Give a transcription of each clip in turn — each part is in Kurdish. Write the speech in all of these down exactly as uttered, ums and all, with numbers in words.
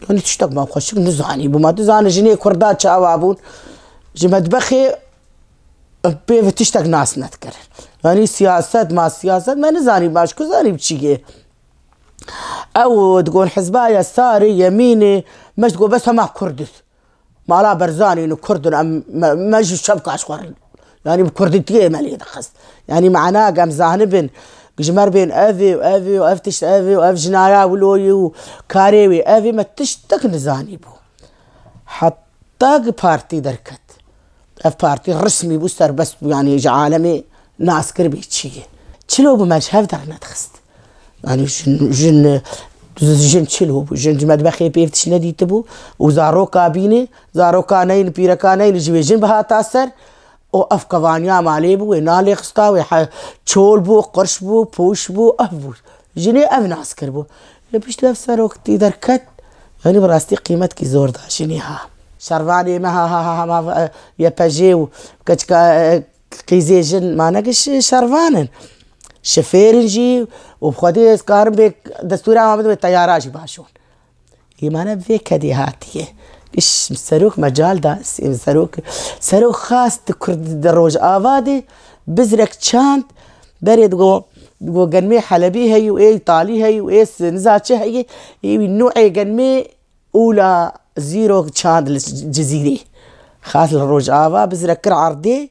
Yanî tiştek me xweşik nizanî bû. Ma tu zanî jinê Kurda çawa bûn? Ji medbexê pê ve tiştek nas nedikir. Yanî siyaset ma siyaset me nizanî, baş ku zanî bi çi ye. Ew digon hizba yesarê, yemînê, me ji digo bes hema Kurd in. Mala Berzanî ne Kurd in, em, me, me ji şevka ji xwe re. Yanî bi Kurdîtiyê me lê dixist. Yanî mana em zanibin, ji me re bên ev ê û ev ê û ev tişt ev ê û ev jinaya wilo ye û karê wê ev ê, me tiştek nizanî bû. Heta ki partî derket. Ev partî resmî bû, serbest bû, yanî ji alemê nas kir bê çi ye. Çilo bû me ji hev dernedixist. Yanî jin, jin, jin çilo bû, jin ji medbexê pê tişt nedîtibû û zaroka bînê, zaroka neyni, pîreka neyni ji wê jin bihata ser û ev kevaniya malê bû, wê nalê xista, wê he-, çol bû, qirş bû, pûş bû, ev bû. Jinê ev nas kiribû. Lê piştî ev serok tî derket, yanî bi rastî qîmetkî zor da jinê ha. Şervanê me ha, ha, ha, ha, ma, e, Y P J û keçika, e, qîzê jin ma ne ki şi-, şervan in. Şifêr in jî û bi xwedê ez karim bê destûra me bidime teyara jî baş in. Ê ma ne vê kedê hatiye. Giş serok mecal da, serok, serok xas di Kurd, di Rojava de bizrek çand, berê digo, digo genmê Helebî heyî û ê Îtalî heyî û ê s-, niza çi heyî, ê wî nûê genmê ûla zîrok çand li Cizîrê. Xas li Rojava bizrek kir erdê,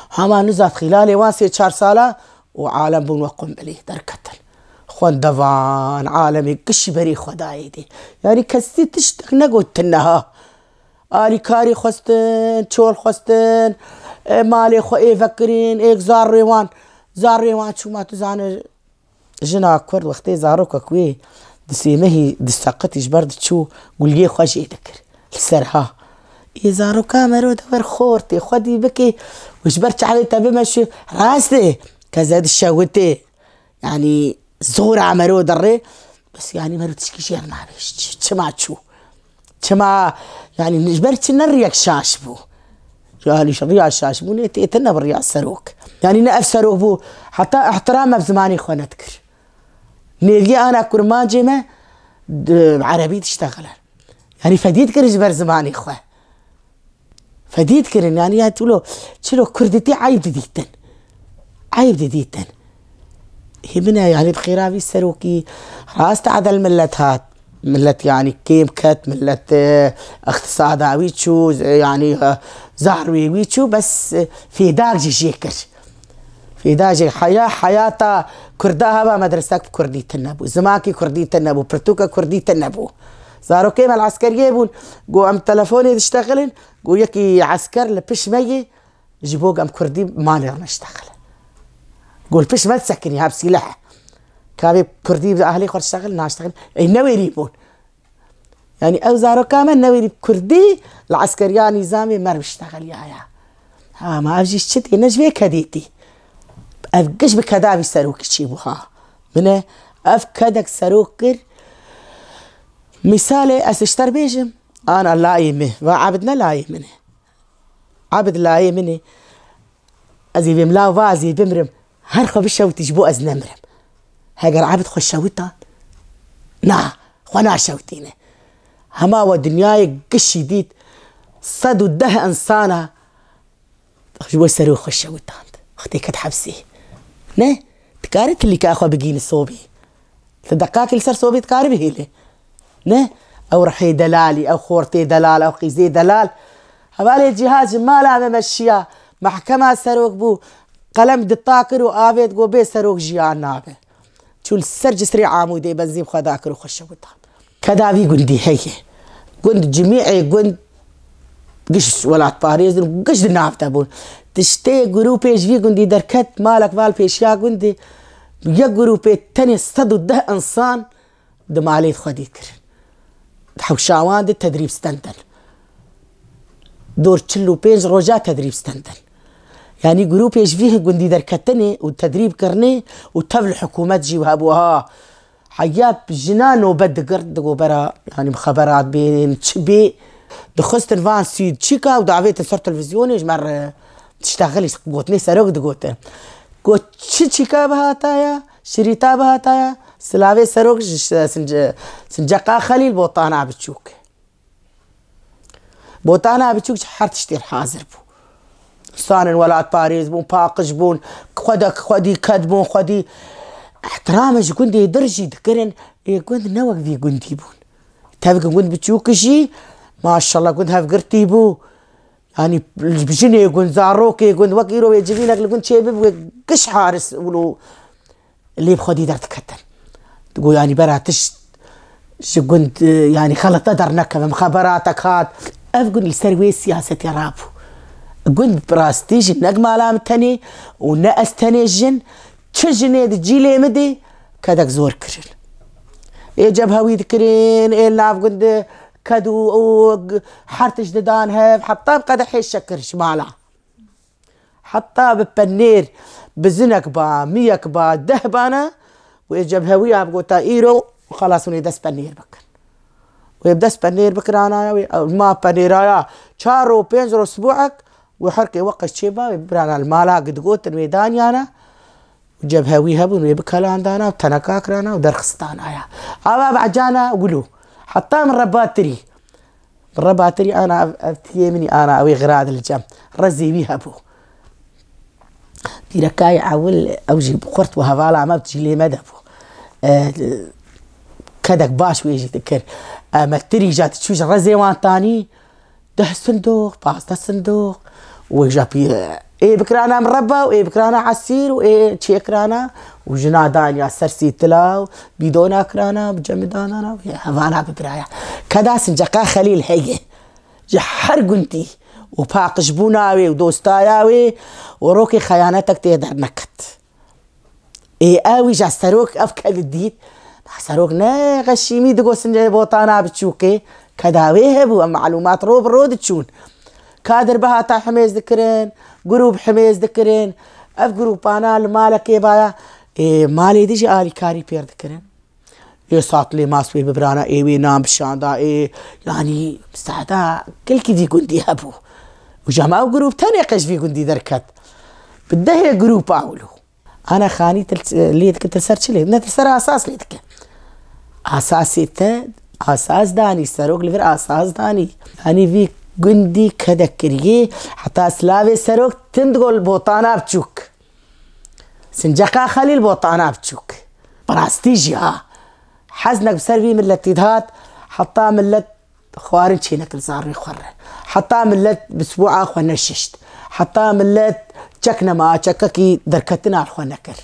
Hema nizat xîlalê wan sê çar sala û alem bûn wek qumbilê derketin. Xwendevan, alemê gişî berê xwe dayê dê. Yanî kesî tiştek negot tune ha. Alîkarî xwestin, çol xwestin, e, malê xwe ê vekirin, êk zarrê wan, zarrê wan çû ma tu zanî, Jina Kurd wextê zarokek wê di sêmehî diseqitî ji ber diçû guliyê xwe jê dikir li ser ha. Ê zaroka mero de wer xortê xwedî bikê û ji ber çavê te bimeşû. Rast e, keze dişewitê. Yanî zora mero derê. Bes yanî mero tişkî jêr nabê. Ç-, çima çû? Çima, yanî, ji ber çi ne riyek şaş bû? Yanî, riya şaş bû, nê tê tine bi riya serok. Yanî, ne ev serok bû, heta ihtiram ev zimanê xwe nedikir. Nêviyê ana kurmancê me, di, erebî diştexile. Yanî, fedî dikirin ji ber zimanê xwe. Fedî dikirin, yanî, ya tulo, çilo kurdîtî eyb didîtin. Eyb didîtin. Hê bine, yanî bi xêra vî serokî rast edel millet hat. Millet, yanî, kêm ket, millet, e, iqtisada wî çû, e, yanî, e, zarwê wî çû, bes, e, fêdak jî jê kir. Fêda jê heya, heyata Kurda heba medresek bi Kurdî tune bû. Zimankî Kurdî tune bû, pirtûka Kurdî tune bû. Zarokê me li eskeriyê bûn, got em telefonê diştexilin, got yekî esker li pişt me yê, Ji bo em kurdî malê re neştexile. Gol pişt me disekinî, hep sîleh e. Ka vê kurdî bi ahlê xwe diştexil, naştexil. Ey newêrî bûn. Yanî ew zaroka me newêrî kurdî li eskeriya nîzamê mer biştexiliyaya. Ha, ma ev jî çi tê, ne ji vê kedê tî. Ev giş bi keda vî serokî çî bû ha. Bine, ev kedek serok kir. Mîsalê ez ji te re bêjim. Ana layê min. Va Ebid ne layê min e. Ebid layê min e. Ez ê vê mila va ez ê bimrim. Her xwe bişewitî ji bo ez nemirim. Heger Ebid xwe şewitand, na, xwe naşewitîne. Hema we dinyayê gişî dît, sed û deh insana ji bo serê xwe şewitand. Xwe tê ket hepsê. Ne? Dikare tilîka xwe bigîni sobî. Li deqakê li ser sobê dikare bihêle. Ne? Ew rihê delalî, ew xortê delal, ew qîzê delal. Hevalê Cîhad ji mala me meşiya. Mehkema serok bû. Qelem dita kir û avêt got bê serok jiyan nabe. Çû li ser cisrê Amûdê benzîn xwe dakir û xwe şewitand. Keda vî gundî heye. Gund, cimîê gund giş welatparêz in, giş di nav de bûn. Tiştê grûpê ji vî gundî derket, malek val pêşiya gundê, yek grûpê tenê sed û deh insan di malê xwe dî kirin. Di hewşa wan de tedrîb stendin. Dor çil û pênc roja tedrîb stendin. Yanî grûpê ji vî gundî derketinê û tedrîb kirinê û tev li hikûmet jî hebû ha. Heya jina nobet digir, digo bera, yanî bi xeberat bên, çi bê, dixistin van sîd çîka û davêtin ser televîzyonê ji me re tiştexilî gotinê serok digotin. Got, çi çîka bihataya, şirîta bihataya, Silavê serok ji ş-, since-, sinceqa Xelîl botana biçûk. Botana biçûk ji her tiştê re hazir bû. Sanên welatparêz bûn, paqij bûn, xwedek xwedî ked bûn, xwedî ehtiramê ji gundê dir jî dikirin. Ê gund ne wek vî gundî bûn. Tevk gund biçûk jî, maşallah, gund hevgirtî bû. Yanî jinê gund, zarokê gund, wek îro wê civînek li gund çêbibû, wê giş haris û lê bi xwedî derdiketin. Digot, yanî bera tişt ji gund, e, yanî xelete dernekeve, mixeberatek hat. Ev gund li ser wê siyasetê rabû. Gund bi rastî jî ne mala min tenê û ne ez tenê jin, çi jinê di cîlê min de kedek zor kirin. Ê cebhewî dikirin, ê li nav gund de ked û, û g-, her tişt didan hev, heta bi qedehê şekir ji mala. Heta bi penêr, bi zinek ba, miyek ba, deh bana, wê cebhewiya bigota îro, xelas hûn ê dest penêr bikin. Wê bi dest penêr bikirana ya, wê ma penêraya çar ro, pênc ro, sibûek, wê her kê weqt çê ba, wê bibirana li mala, gidigotin wê danyana, û cebhewî hebûn, wê bikelandana û teneka kirana û derxistana ya. Ava bi ecana wilo. Heta min rebatirî. Rebatirî ana ev, ev tiyê min î ana, ew ê xira di li cem. Rezê wî hebû. Pîrekayê ewil, ew jî xurt bû, hevala me, cîlê me de bû. E, kedek baş wê jî dikir. E, me tirî ja diçû ji rezê wan tanî, deh sindoq, pazdeh sindoq. Wê ja pî, ê bikirana mireba û ê bikirana esîr û ê çêkirana û jina danya ser sîtila û bîdona kirana, bi cemî danana û hevala bibiraya. Keda sinceqa Xelîl heye. Ji her gundî û paqijbûna wê û dostaya wê û rokê xeyanetek tê derneket. Ê, ew îja serok ev kedi dît. Serok ne xeşîmî digot sincê botana biçûkê. Keda wê hebû, em malûmat ro bi ro diçûn. Kadir bihata himêz dikirin, grûp himêz dikirin. Ev grûpana li malekê baya, ê, malê dî jî alîkarî pêr dikirin. Ê satlê mas wê bibirana, ê wê nan bişanda, ê, yanî, sehda kilkî vî gundî hebû. Û cem ew grûp tenê qe ji vî gundî derket. Bi dehê grûpa wilo. Ana xanî til, lê dikin til ser çi lê? Ne til ser asas lê dikin. Asasê te, asas danî, serok li vir asas danî. Yanî vî gundî kedek kiriyê, heta silavê serok tim digol botana biçûk. Sinceqa Xelîl botana biçûk. Bi rastî jî ha. Heznek bi ser vî miletî dihat, heta milet xwarin çênekir zarê xwe re. Heta milet bi sibûa xwe neşişt. Heta milet çek nema, çekekî derketina li xwe nekir.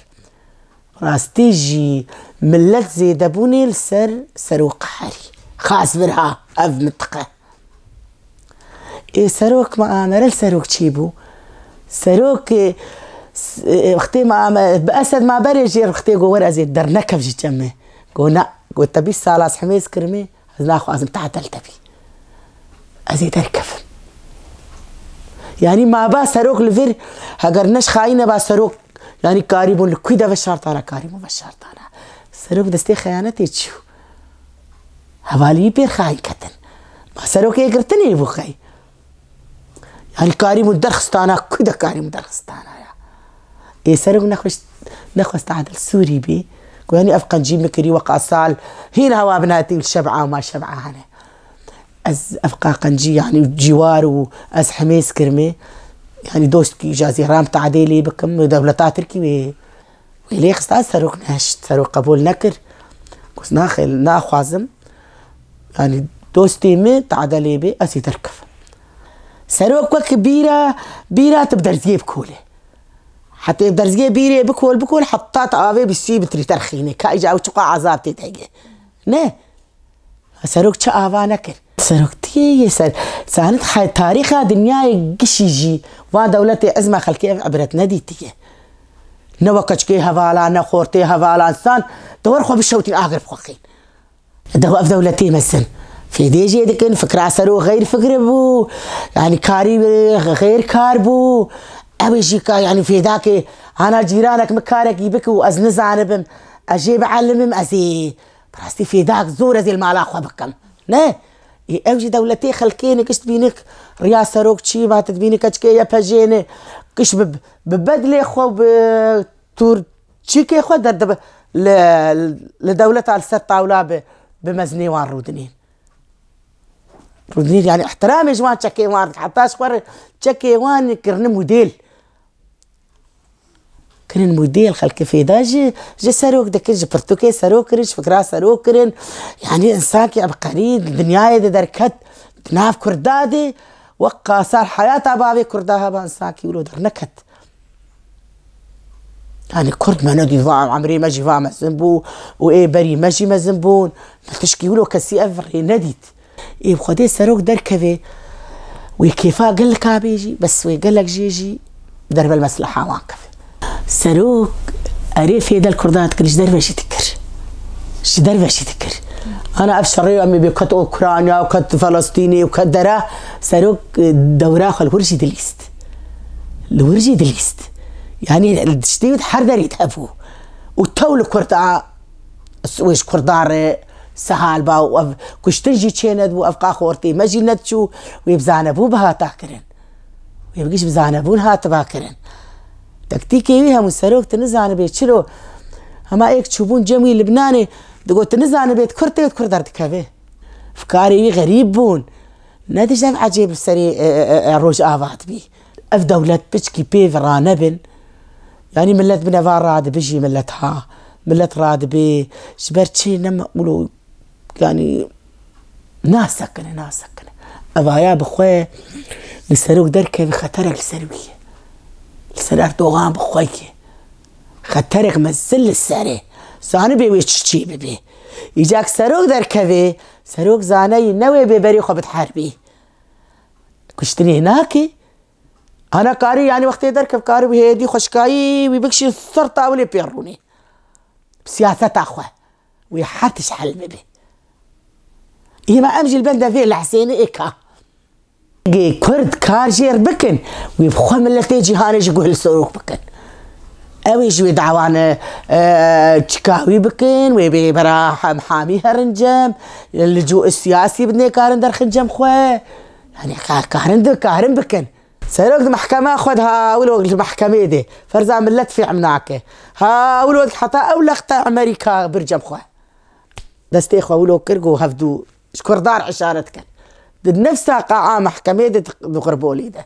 Rastî jî milet zêdebûnê li ser serok herî. Xas vir ha ev mintiqe. Ê serok me amere li serok çêbû. Serok, e, s-, e, wextê me ame-, bi Esed ma berê jê wextê got, "Were ez ê dernekev ji cem me." Got, "Na." Got, "Te bîst sala ez himêz kirime, ez naxwazim tadel te bî. Ez ê derkevim." Yanî ma ba serok li vir, heger neş xayî neba serok, yanî karîbûn li kû de veşartana, karîbûn veşartana. Serok destê xeyanetê çû. Hevalî pêr xayîn ketin. Ma serokê girtinê bû xey. Yanî karîbûn derxistana, kû de karîbûn derxistana ya. Ê serok nexwest, nexwest adil Sûrî bî. Ku yanî ev qencî min kirî weqa sal. Hîn hewa binatî û şeb'a û ma şeb'a hene. Ez ev qaqencî, yanî cîwar û ez hemêz kirmê. Yanî dostkî îja zî ram tadê lê bikim, dewleta Tirkî wê, wê lê xista, serok neşt, serok qebûl nekir. Got, "Naxê, naxwazim. Yanî dostê min tade lê bê, ez ê derkevim." Serok wek bîra, bîra tu bi derziyê bikole. Hetê bi derziyê bîrê bikol, bikol, heta tu avê bi sî bitirî terxînê. Ka îca ew çiqa azab tê de ye. Ne. Serok çi ava nekir? Seroktiye yê ser, zanit he-, tarîxa dinyayê gişî jî van dewletê ezma xelkê ev ibret nedîtiye. Ne weke çikê hevala, ne xortê hevala, însan dewar xwe bişewtîn agir bixwe xîn. Dew-, ev dewletê mezin. Fêdê jê dikin, fikra serok xeyr fikir bû. Yanî karî xeyr kar bû. Ew ê jî ka, yanî fêdakê, hana cîranek min karekî bike û ez nizanibim. Ez jê bielimim, ez ê Bi rastî fêdak zor ez ê li mala xwe bikim. Ne? Ê, ew jî dewletê xelkê ne, giş dibînik riya serokçî, ma tu dibînik keçikê Y P J ne, giş bi, bi bedlê xwe, bi tûr çîkê xwe derdibe. li, li dewleta li ser tawla bi, bi mezinê wan rûdinên. Rûdinên, yani ihtiramê ji wan çekê wan, heta ji xwe re çekê wan kirine model. Kirin model, xelkê fêda ji, ji serok dikin, ji pirtûkê serok kirin, ji fikra serok kirin. Yani insankî ebqerî dinyayê de derket, di nav Kurda de, wek qasar heyata bavê Kurda heba insankî wilo derneket. Yani Kurd me nedî va, emrê me jî va mezin bû û ê berî me jî mezin bûn. Me tişkî wilo kesî ev rê nedît. Ê bi Xwedê serok derkeve, wê kêfa geleka bê jî, bes wê gelek jê jî derbel mesleha wan keve. Serok erê fêdel Kurda dikir, ji derve jî dikir. Ji derve jî dikir. Ana ev şerê em ê bê ket Ukrayna û ket Felestînê û ket dera, serok, e, dewra xwe li wir jî dilîst. Li wir jî dilîst. Yani tiştê wî her derê de hebû. Û tew li Kurda, wê ji Kurda re sehal ba û ev kuştin jî çê nedibû, ev qax ortê me jî nediçû, wê bi zanebûn bi hata kirin. Wê bi giş bi zanebûn hatiba kirin. Tektîkê wî hemû serok tu nizanibê çilo. Hema êk çûbûn cem wî Libnanê, digot tu nizanibê di Kurd tê, di Kurd derdikeve. Fikarê wî xerîb bûn. Ne dijî ev ecêb li serê, e, e, e, Rojava dibî. Ev dewlet piçkî pê ve ranebin. Yani millet bineva radibijî millet ha. Millet radibê. Ji ber çi ne me-, ulo, yani nasekine, nasekine. Evaya bi xwe li serok derkeve xeterek li ser wî ye. Li ser Erdogan bi xwe ye. Xeterek mezin li serê. Zanibê wê çi çê bibê. Îcak serok derkevê, serok zaneyî newê bê berê xwe bid herbî. Kuştinê nake. Ana karî, yani wextê derkev karî wî hêdî xweşkayî wî bikişî ser tawilê pê rûnê. Bi siyaseta xwe. Wê her tişt hel bibe. Êma em jî li benda vê lehzênê êka. Gê Kurd kar jêr bikin, wê bi xwe miletê cîhanê ji guh li serok bikin. Ew ê ji wê dawane, e, çika wî bikin, wê bê bera hem hamî herin cem, li cû siyasî bi nêkarin derxin cem xwe. Yani ka-, karin di, karin bikin. Serok di mehkema xwe de ha wilo li mehkemê de. Ferza millet fêhm nake. Ha wilo heta ew lexte Emerîka bir cem xwe. Destê xwe wilo kir, got hevdû ji Kurdan îşaret kir. Di nefsa qaa mehkemê de di, di qurbolî de.